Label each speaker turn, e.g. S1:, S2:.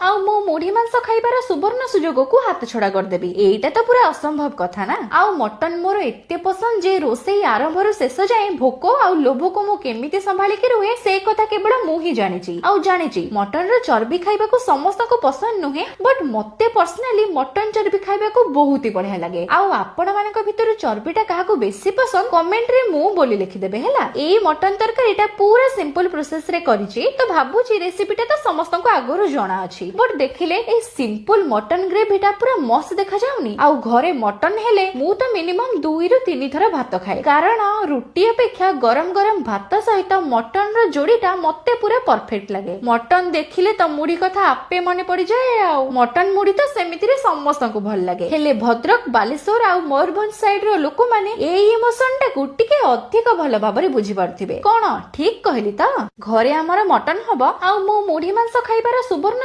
S1: ଆଉ ମୁଁ ମୁଢି ମାଂସ ଖାଇବାର ସୁବର୍ଣ୍ଣ ସୁଯୋଗକୁ ହାତ ଛଡା କରିଦେବି, ଏଇଟା ତ ପୁରା ଅସମ୍ଭବ କଥା ନା। ଆଉ ମଟନ ମୋର ଏତେ ପସନ୍ଦ ଯେ ରୋଷେଇ ଆରମ୍ଭରୁ ଶେଷ ଯାଏଁ ଭୋକ ଆଉ ଲୋଭକୁ ମୁଁ କେମିତି ସମ୍ଭାଳିକି ରୁହେ, ସେ କଥା କେବଳ ମୁଁ ହିଁ ଜାଣିଛି। ଆଉ ଜାଣିଛି, ମଟନର ଚର୍ବି ଖାଇବାକୁ ସମସ୍ତଙ୍କୁ ପସନ୍ଦ ନୁହେଁ, ବଟ୍ ମତେ ପର୍ସନାଲି ମଟନ ଚର୍ବି ଖାଇବାକୁ ବହୁତ ହି ବଢିଆ ଲାଗେ। ଆଉ ଆପଣ ମାନଙ୍କ ଭିତରୁ ଚର୍ବିଟା କାହାକୁ ବେଶୀ ପସନ୍ଦ, କମେଣ୍ଟରେ ମୁଁ ବୋଲି ଲେଖିଦେବେ, ହେଲା। ଏଇ ମଟନ ତରକାରୀଟା ପୁରା ସିମ୍ପଲ ପ୍ରୋସେସ ରେ କରିଛି, ତ ଭାବୁଛି ରେସିପିଟା ତ ସମସ୍ତଙ୍କୁ ଆଗରୁ ଜଣା ଅଛି। ବଟ୍ ଦେଖିଲେ, ଏଇ ସିମ୍ପଲ ମଟନ ଗ୍ରେଭିଟା ପୁରା ମସ୍ତ ଦେଖାଯାଉନି? ଆଉ ଘରେ ମଟନ ହେଲେ ମୁଁ ତ ମିନିମମ୍ 2ରୁ 3 ଥର ଭାତ ଖାଏ, କାରଣ ରୁଟି ଅପେକ୍ଷା ଗରମ ଗରମ ଭାତ ସହିତ ମଟନର ଯୋଡିଟା ମତେ ପୁରା ପରଫେକ୍ଟ ଲାଗେ। ମଟନ ଦେଖିଲେ ତ ମୁଢି କଥା ଆପେ ମନେ ପଡିଯାଏ। ଆଉ ମଟନ ମୁଢି ତ ସେମିତିରେ ସମସ୍ତଙ୍କୁ ଭଲ ଲାଗେ, ହେଲେ ଭଦ୍ରକ, ବାଲେଶ୍ୱର ଆଉ ମୟୂରଭଞ୍ଜ ସାଇଡ ର ଲୋକମାନେ ଏଇ ଇମୋସନ ଟାକୁ ଟିକେ ଅଧିକ ଭଲ ଭାବରେ ବୁଝିପାରୁଥିବେ। କଣ ଠିକ କହିଲି ତ? ଘରେ ଆମର ମଟନ ହବ ଆଉ ମୁଁ ମୁଢି ମାଂସ ଖାଇବାର ସୁବର୍ଣ୍ଣ